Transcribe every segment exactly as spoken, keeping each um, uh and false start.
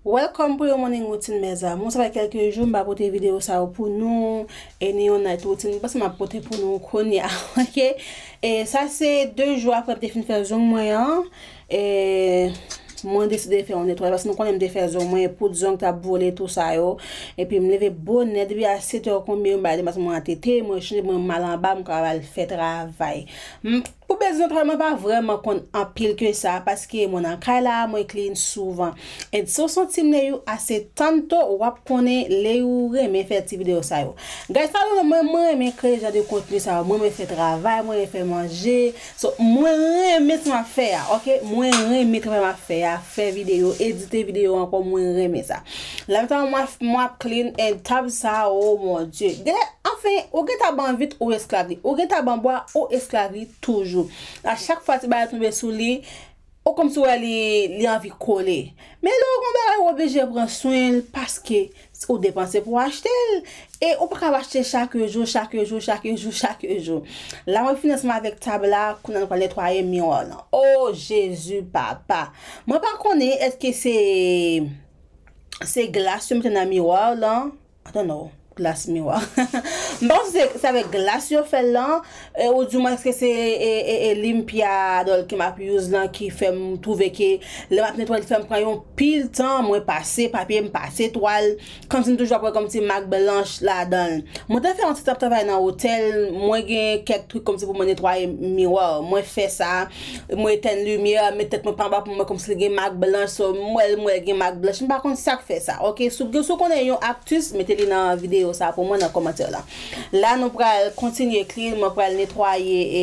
Welcome pou yon morning routine, mes amours. Sa fè kèlke jou m pa pote videyo sa yo pou nou. E ni yon night routine, m panse m ap pote pou nou kounye a, ok? E sa se de jou apre m te fin fè zong mwen an. E mwen deside fè yon netwayaj, paske nou konnen m te fè zong mwen, poud zong t ap vole, tou sa yo. Epi m leve bonè, depi a sèt è konbyen, m bay demas mwen an tete, mwen chanje, mwen m al anba, m ka al fè travay. M Pou bezwen travay, mwen pa vrèman konn anpil ke sa, paske mwen nan kay la, mwen clean souvan. And si w santi m lè you ase tanto, w ap konnen lè ou renmen fè ti videyo sa yo. Guys, pa bliye, mwen, mwen renmen kreye jan de kontni sa yo. Mwen renmen fè travay, mwen renmen fè manje. So, mwen renmen sa m ap fè a, ok? Mwen renmen travay m ap fè a, fè videyo, edite videyo ankò, mwen renmen sa. La, m ap, m ap clean and tab sa, oh mon Dieu. Genlè, anfen, ou gen tab anvit, ou esklav li. Ou gen tab anbwa, ou esklav li toujou. A chak fwa ti bagay tonbe sou li, ou kòmsi w wè li, li anvi kole. Men lè w gen yon bagay, ou oblije pran swen l paske ou depanse pou w achte l. E ou pa ka achte chak jou, chak jou, chak jou, chak jou. La, mwen fini ansanm avèk tab la, kounye a nou pral netwaye miwa lan. Oh, Jezi, papa. Mwen pa konnen èske se, se glas yo mete nan miwa lan. I don't know. Glas miwa. M pa konn si se, se avèk glas yo fè l lan, e, ou di mwen èske se, e, e, e, limpiadòl ke m ap use lan ki fè m twouve ke lè m ap netwaye, li fè m pran yon pil tan, mwen pase papye, m pase twal, kòmsi m toujou ap wè kòmsi mak blanch ladan l. Mwen te fè yon ti tan travay nan otèl, mwen gen kèk trik kòmsi pou mwen netwaye miwa. Mwen fè sa, mwen etèn limyè, met tèt mwen pa anba pou mwen kòmsi gen mak blanch, so m wè l, m wè l gen mak blanch. M pa konn sa k fè sa, ok? Si w, si w konnen yon aktis, mete li nan videyo sa pou mwen nan kòmantè la. La, nou pral kontinye clean, mwen pral netwaye, e,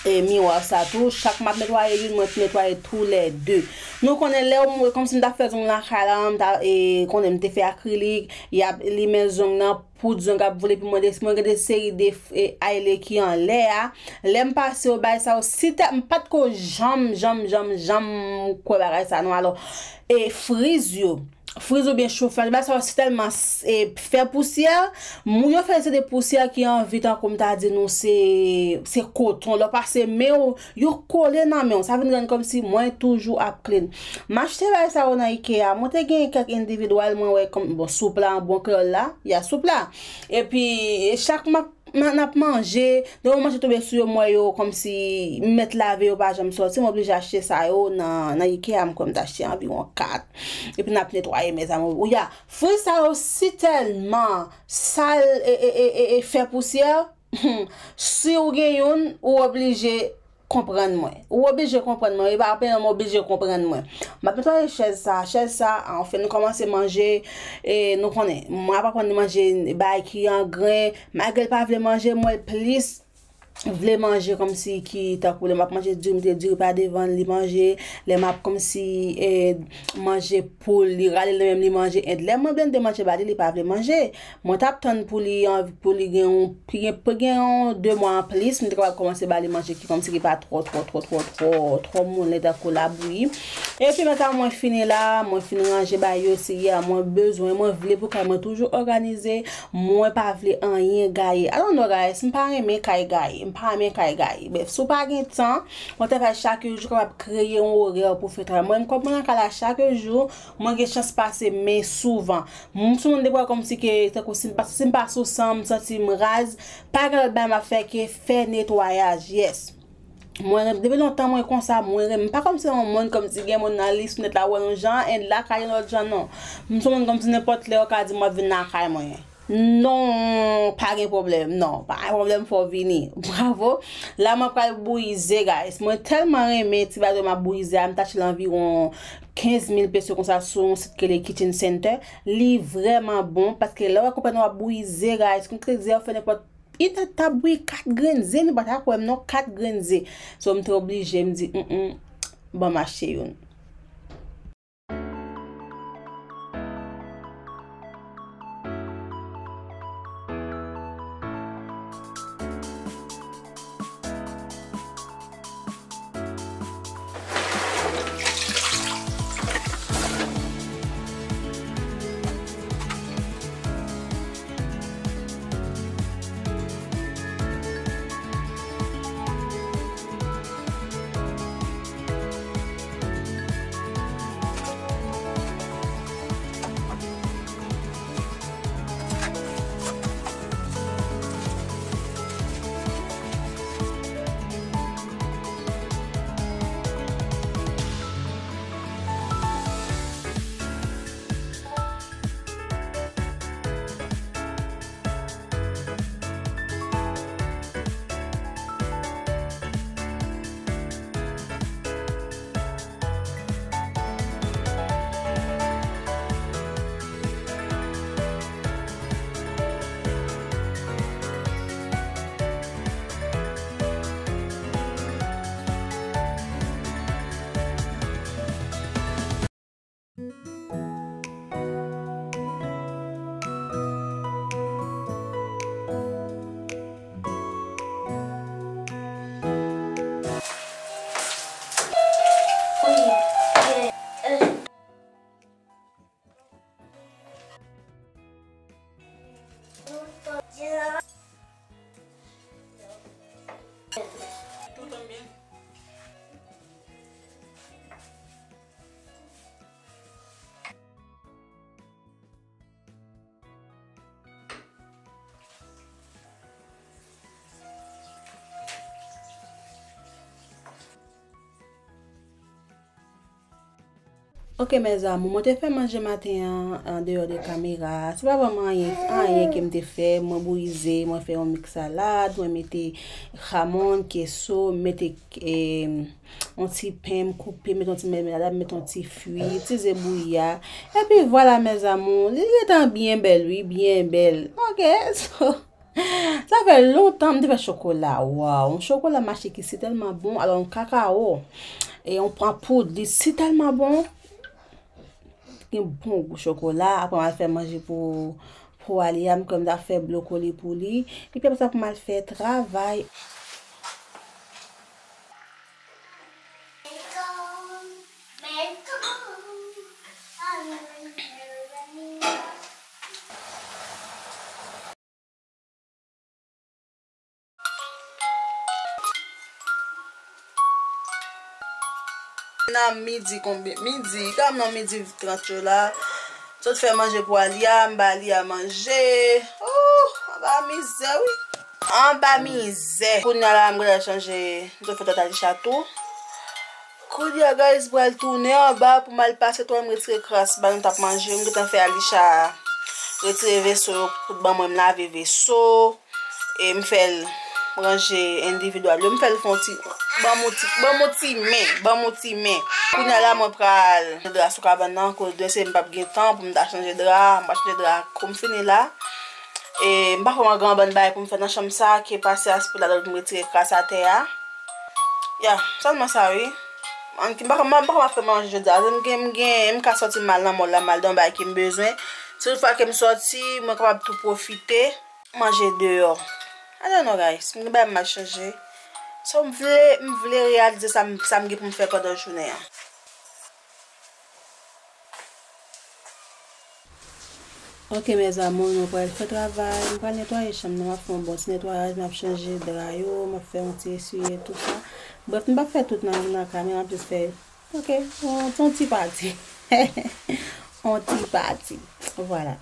e miwa sa tou. Chak m ap netwaye youn, mwen netwaye toulède. Nou konnen lè w, kòmsi m t ap fè zong lakay la, m ta, e, konnen m te fè akrilik, y ap limen zong nan, poud zong ap vole, epi mwen de, mwen gen de seri de, e, aile ki anlè a. Lè m pase yo, bagay sa yo, si te, m pa t ko janm, janm, janm, janm kwè bagay sa non. Alò, e, friz yo, friz oubyen chofaj, bagay sa yo si tèlman, e, fè pousyè, moun yo fè se de pousyè ki anvi, tankou m ta di nou se, se koton. Lè w pase men w, yo kole nan men w. Sa vin rann kòmsi mwen toujou ap clean. M achte bagay sa yo nan Ikea. Mwen te gen kèk individual, mwen wè kòm, bon, soup la, an bon kreyòl la, ya soup la. Epi, chak m ap, m, n ap manje, depi manje tonbe sou yo, m wè yo kòmsi m mèt lave yo pa janm sòti, m oblije achte sa yo nan, nan Ikea, m kwè m t achte anviwon kat. Epi n ap netwaye, mes amours. Ou ya, friz sa yo si tèlman sal e, e, e, e, e fè pousyè, si w gen youn, ou oblije konprann mwen. Ou oblije konprann mwen. E pa apen non, m oblije konprann mwen. M ap netwaye chèz sa. Chèz sa, anfen, nou kòmanse manje. E nou konnen, mwen ap aprann manje bagay ki an gren. Malgre l pa vle manje, mwen plis vle manje kòmsi ki tankou lè m ap manje diri, m te diri pa devan l, li manje. Lè m ap kòmsi, e, manje poul, li rale l menm, li manje. And lè mwen blende manje ba li, li pa vle manje. Mwen t ap tann pou li anvi, pou li gen yon, pou gen, pou gen yon de mwa anplis, m te kapab kòmanse ba li manje ki kòmsi ki pa twò, twò, twò, twò, twò, twò moulen tankou labouyi. Epi mentan mwen fini la, mwen fin ranje bagay yo, seyè, mwen bezwen, mwen vle pou kay mwen toujou òganize, mwen pa vle anyen gaye. I don't know, guys, m pa renmen kay gaye, m pa renmen kay gaye. Brèf, si w pa gen tan, mwen te fè chak jou kapab kreye yon orè pou fè travay. Mwen, m kòm mwen nan kay la chak jou, mwen gen chans pase men souvan. M sou moun depi w wè kòmsi ke, tankou si m pa, si m pa sou san, m santi m raz, pa gen lòt bagay m ap fè ke fè netwayaj, yes. Mwen, depi lontan mwen konsa, mwen renmen, m pa kòmsi yon moun kòmsi gen moun nan lis fenèt la, wè yon jan, and lakay yon lòt jan, non. M sou moun kòmsi nenpòt lè yo ka di m w ap vin lakay mwen. Non, pa gen pwoblèm, non, pa gen pwoblèm, fò w vini. Bravo. La, mwen pral bouyi ze, guys. Mwen tèlman renmen ti bato m ap bouyi ze a, m t achte l anviwon kenz mil peso konsa sou yon sit ki rele Kitchen Center. Li vrèman bon, paske lè w wè konprann w ap bouyi ze, guys, konn kite ze a fè nenpòt, li ta, ta bouyi kat grenn ze, nou pa ta kwè m non, kat grenn ze. So, m te oblije, m di, mm, mm, ban m achte youn. Tú también. Ok, mes amours, mwen te fè manje maten an, andeyò de kamera. Se pa vrèman anyen, anyen ke m te fè. Mwen bouyi ze, mwen fè yon mix salad, mwen mete jamon, keso, mete, eh, yon ti pen, m koupe, mete yon ti mèmèlad, mete yon ti fwi, ti ze bouyi a. Epi vwala, mes amours, li gentan byen bèl, wi, byen bèl. Ok, so, sa fè lontan m te fè chokola. Waw, yon chokola mache ki si tèlman bon. Alò, yon kakao, e yon pran poud, li si tèlman bon. Gen bon gou chokola. Apre, m al fè manje pou, pou Alia. M kwè m ta fè blokoli pou li. Epi apre sa, pou m al fè travay. Nan midi konbyen? Midi, kanmenm nan midi trant yo la. Sot fè manje pou Alia, m ba Alia manje. Oh, anba mizè, wi. Anba mizè. Kounye a la, m gentan chanje. M sot fè tòt Alisha tou. Kounye a, guys, pral tounen anba pou m al pase twal, m retire kras ba nou t ap manje. M gentan fè Alisha retire veso yo, tout ban mwen, m lave veso. E m fè l ranje endividyal yo. M fè l fè yon ti, ban m yon ti, ban m yon ti men, ban m yon ti men. Kounye a la, mwen pral chanje dra sou kabann nan, koz demen se m p ap gen tan pou m ta chanje dra, m pral chanje dra kou m fini la. E m pa kwè mwen gen yon bann bagay pou m fè nan chanm sa, ke pase aspiratè pou m retire kras atè a. Ya, sèlman sa wi. Ann, m pa, m pa, m pa fè manje jodi a. M gen, m gen, m ka sòti m al nan mall la, m al nan yon bagay ke m bezwen. Si tout fwa ke m sòti, mwen kapab tou pwofite manje deyò. I don't know, guys. M gen bagay m al chanje. So, m vle, m vle reyalize sa m, sa m gen pou m fè pandan jounen an. Ok, mes amours, nou pral fè travay. M pral netwaye chanm nan, m ap fè yon bon ti netwayaj, m ap chanje dra yo, m ap fè yon ti eswiye, tou sa. Brèf, m p ap fè tout nan, nan kamera, m ap jis fè, ok, yon, yon ti pati. Yon ti pati. Vwala.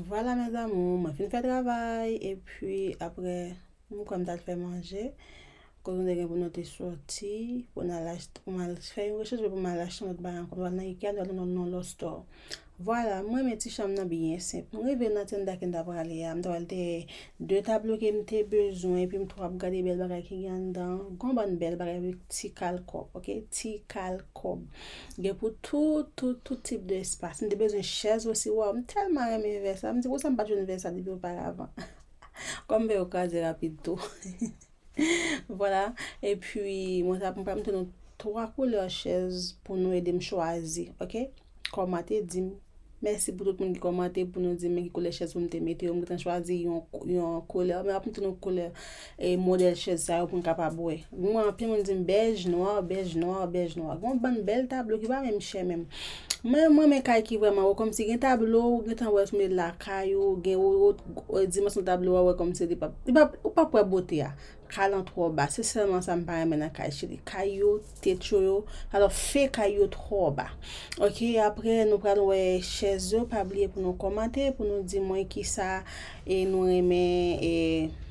Vwala, mes amours, mwen fin fè travay, epi apre, m kwè m t al fè manje. Kote nou te gen pou nou te sòti, pou n al achte, pou m al fè yon rechèch, pou m al achte yon lòt bagay ankò. M pral nan Ikea, m pral nan, nan Lostore. Vwala, m renmen ti chanm nan byen senp. M rive nan tenda ke m ta prale a, m ta pral te de tablo ke m te bezwen, epi m tou ap gade bèl bagay ki gen anndan. Gon bann bèl bagay epi ti kal kòb, ok? Ti kal kòb. Gen pou tout, tout, tout tip de espas. M te bezwen chèz osi, waw, m tèlman renmen vè sa. M di, poukisa m pa t jwenn vè sa depi oparavan? Kòm m vè yo kraze rapid tou. Vwala. Epi, mwen t ap, mwen t ap montre nou twa koulè chèz pou nou ede m chwazi, ok? Kòmante, di m. Mèsi pou tout moun ki kòmante pou nou di m men ki koulè chèz pou m te mete yo. M gentan chwazi yon, yon koulè. Men m ap montre nou koulè, e, modèl chèz sa yo pou n kapab wè. Mwen, anpil moun di m bèj, nwa, bèj, nwa, bèj, nwa. Gen yon bann bèl tablo ki pa menm chè menm. Mwen, mwen, men kay ki vrèman wo, kòmsi gen tablo, ou gentan wè sou lakay ou, gen ou, ou, ou, dimansyon tablo a, ou wè kòmsi li p ap, li p ap, ou p ap wè bote a. Kay lan twò ba. Se sèlman sa m pa renmen nan kay Chili. Kay yo, tèt yo, yo, alò, fè kay yo twò ba. Ok, apre, nou pral wè chèz yo. Pa bliye pou nou kòmante, pou nou di mwen kisa e nou renmen e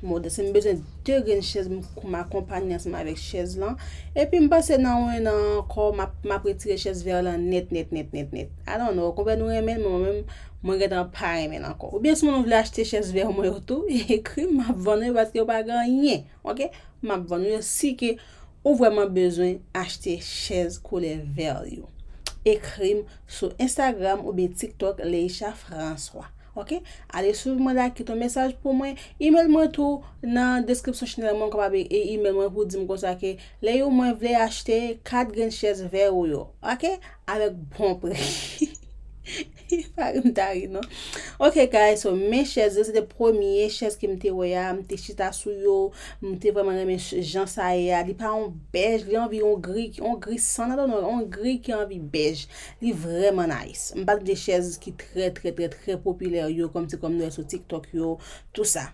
modèl. Si m bezwen de grenn chèz, m, m akonpaye ansanm avèk chèz lan. Epi m panse nan yon an ankò, m ap, m ap retire chèz vè lan nèt, nèt, nèt, nèt, nèt. I don't know, konpè nou renmen l, men mwen menm, mwen gentan pa renmen l ankò. Oubyen si moun vle achte chèz vè mwen yo tou, ekri m, m ap vann yo paske yo pa gen anyen. Ok? M ap vann yo si ke ou vrèman bezwen achte chèz koulè vè yo. Ekri m sou Instagram oubyen TikTok, Leisha François. Ok? Ale swiv mwen la, kite yon mesaj pou mwen. Email mwen tou nan deskripsyon chanèl mwen, ou kapab e email mwen pou di m konsa ke Leyou, mwen vle achte kat grenn chèz vè ou yo. Ok? Avèk bon pri. Pa ri, m ta ri non. Ok guys, so men chèz yo, se te premye chèz ke m te wè a, m te chita sou yo, m te vrèman renmen ch-, jan sa ye a. Li pa yon bèj, li anvi yon gri, yon gri san, I don't know, yon gri ki anvi bèj. Li vrèman nice. M pa t gen chèz ki trè, trè, trè, trè popilè yo, kòmsi kòm nou wè sou TikTok yo, tou sa.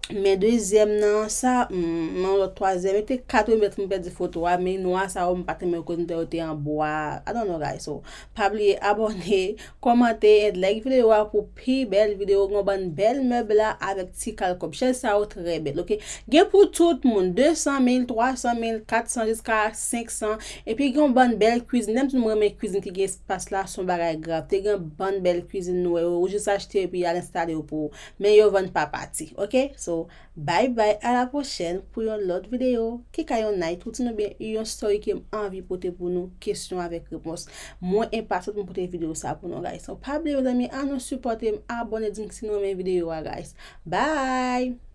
Men dezyèm nan, sa, mm, nan lòt twazyèm, e te kat wi, mèt m pèdi foto a, men nwa sa yo, m pa t renmen yo kote m te, yo te an bwa. I don't know, guys. So, pa bliye abòne, kòmante, and like videyo a pou pi bèl videyo, gon bann bèl mèb la avèk ti kal kòb. Chèz sa yo trè bèl, ok? Gen pou tout moun, de san mil, twa san mil, kat san jiska senk san. Epi gen yon bann bèl kwizin. Lè m di nou m renmen kwizin ki gen espas la, se yon bagay grav. Te gen yon bann bèl kwizin nou wè yo, ou jis achte epi al enstale yo pou ou. Men yo vann pa pati, ok? So, bye bye, a la pwochèn pou yon lòt videyo. Ki ka yon night routine oubyen yon story ke m anvi pote pou nou, kesyon avèk repons. Mwen enpasyant pou m pote videyo sa pou nou, guys. So, pa bliye, mezanmi, ann nou sipòte m, abòne, di m si nou renmen videyo a, guys. Bye!